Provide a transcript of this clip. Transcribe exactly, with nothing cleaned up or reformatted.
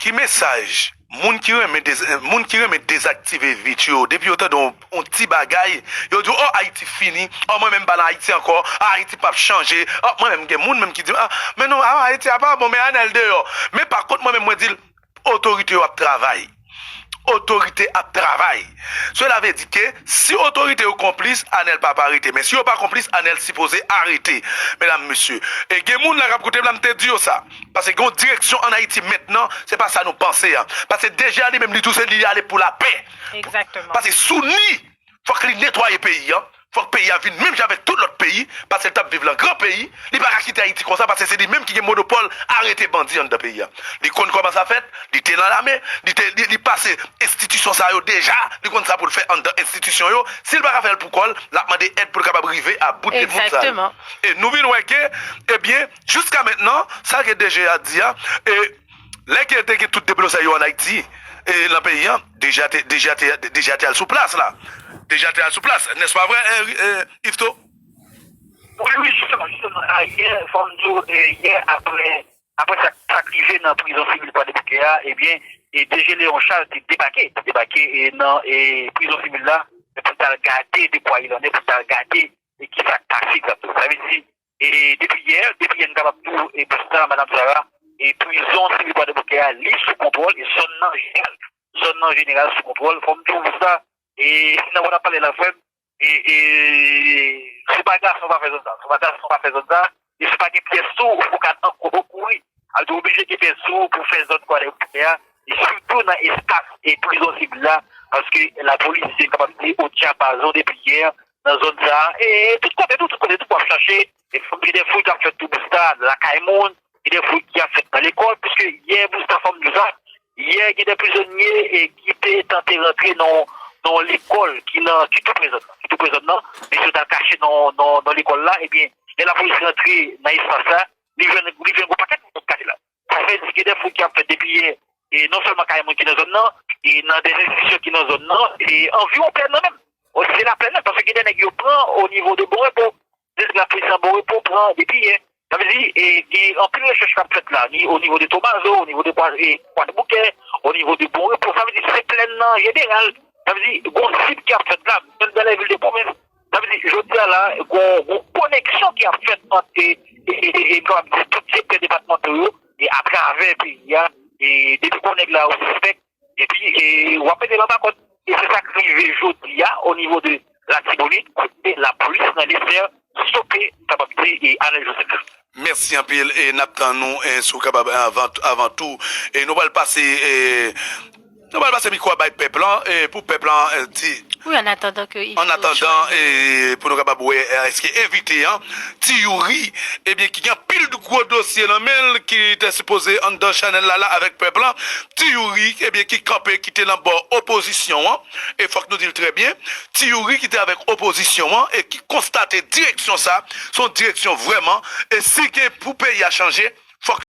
Ki mesaj moun ki renmen dez, moun ki renmen dezaktive vit yo, depi yo tande yon, yon ti bagay, yo di, "Oh, Ayiti fini, oh, mwen menm pa nan Ayiti ankò, ah, Ayiti p ap chanje, oh, mwen menm." Gen moun menm ki di, "Ah, men non, ah, Ayiti a pa bon, men Anèl deyò." Men pa kont mwen menm, mwen di l, otorite yo ap travay. Otorite ap travay. Sela vle di ke si otorite yo konplis, Anèl p ap arete. Men si yo pa konplis, Anèl sipoze arete. Medam, mesye, e gen moun la k ap koute m la, m te di yo sa. Paske gen yon direksyon ann Ayiti mentnan, se pa sa nou panse a. Paske D G A li menm, li tou se li ale pou lapè. Egzakteman. Paske si w ni, fòk li netwaye peyi a. Fòk peyi a vin menm jan avèk tout lòt peyi, paske l t ap viv lan gran peyi. Li pa ka kite Ayiti konsa, paske se li menm ki gen monopòl arete bandi anndan peyi a. Li konn kòman sa fèt, li te nan lame, li te, li, li pase enstitisyon sa yo deja, li konn sa pou l fè anndan enstitisyon yo. Si l pa ka fè l pou kò l, l ap mande èd pou l kapab rive a bout de moun sa yo. Egzakteman. E nou vin wè ke, ebyen, jiska mentnan, sa ke D G A di a, e lè ke te gen tout deblozay yo ann Ayiti, e lan peyi a, D G A te, D G A te, D G A te al sou plas la. D G A te al sou plas, nèspa vre, eh, eh, Yvetot? Wi, wi, jisteman, jisteman. A, yè, fò m di w, e, yè, apre, apre sa, sa k rive nan prizon sivil Kwadèboukè a, ebyen, e D G Léon Charles te debake, te debake, e nan, e prizon sivil la, pou l t al gade de kwa il en est, pou l t al gade, e kisa k pase egzakteman. Sa vle di, e depi yè, depi yè, n kapab di w, e pou sa, madanm Sara, e prizon sivil Kwadèboukè a, li sou kontwòl, e zòn nan jeneral, zòn nan jeneral sou kontwòl. Fò m di w sa, e nan w ap pale la, frè m, e, e, si w pa gason, w pa fè zòn sa. Si w pa gason, w pa fè zòn sa. E si w pa gen pyès sou ou, ou ka ankò kouri. Al di oblije gen pyès sou ou pou fè zòn Kwadèboukè a. E sitou nan espas e prizon sivil la. Paske lapolis, se kapab di o dyapazon depi yè nan zòn sa a. E tout kote, tout, tout kote, tout w ap chache. E fò gen de fouy k ap fèt tou Busta, lakay moun. Gen de fouy ki ap fèt nan lekòl. Piske yè Busta, fò m di w sa, yè, gen de prizonye, e, ki te tante rantre nan, nan yon lekòl ki nan, ki tou pre zòn nan, ki tou pre zòn nan, mesye yo t al kache nan, nan, nan lekòl la, ebyen, lè lapolis rantre nan espas la, li jwenn, li jwenn yon pakèt moun k ap kache la. Sa vle di gen de fouy ki ap fèt depi yè, e non sèlman kay moun ki nan zòn nan, e nan de enstitisyon ki nan zòn nan, e anviwon Plèn nan menm. O, se Laplèn menm, paske gen de nèg yo pran o nivo de Bon Repo. Depi lapolis nan Bon Repo pran depi yè. Sa vle di, e, gen anpil rechèch k ap fèt la, ni o nivo de Tomazo, o nivo de Kwa-, e, Kwadèboukè, o nivo de Bon Repo. Sa vle di, se Plèn nan jeneral. Sa vle di, gon sib ki ap fèt la, menm dan lè vil de pwovens. Sa vle di, jodi a la, gon, gon koneksyon ki ap fèt ant, e, e, e, e, kapab di, tout sektè depatmantò yo, e atravè peyi a, e depi gon nèg la ou sispèk, epi, e, w ap mete l anba kòd. E se sa k rive jodi a, o nivo de Latibonit, kote lapolis nan lezè stope, kapab di, e, Arnel Joseph. Mèsi anpil, e n ap tann ou, e, si w kapab, avan, avan tou. E nou pral pase, e, nou pral pase mikwo a bay pèp lan, e, pou pèp lan, e, di, Wi, an atandan ke An atandan, e, pou nou kapab wè, e, èske envite an, Ti Youri, ebyen, ki gen anpil gwo dosye nan men l, ki te sipoze anndan chanèl la, la avèk pèp lan, Ti Youri, ebyen, ki kanpe, ki te nan bò opozisyon an, e fòk nou di l trè byen, Ti Youri ki te avèk opozisyon an, e ki konstate direksyon sa, se yon direksyon vrèman, e si gen pou peyi a chanje, fòk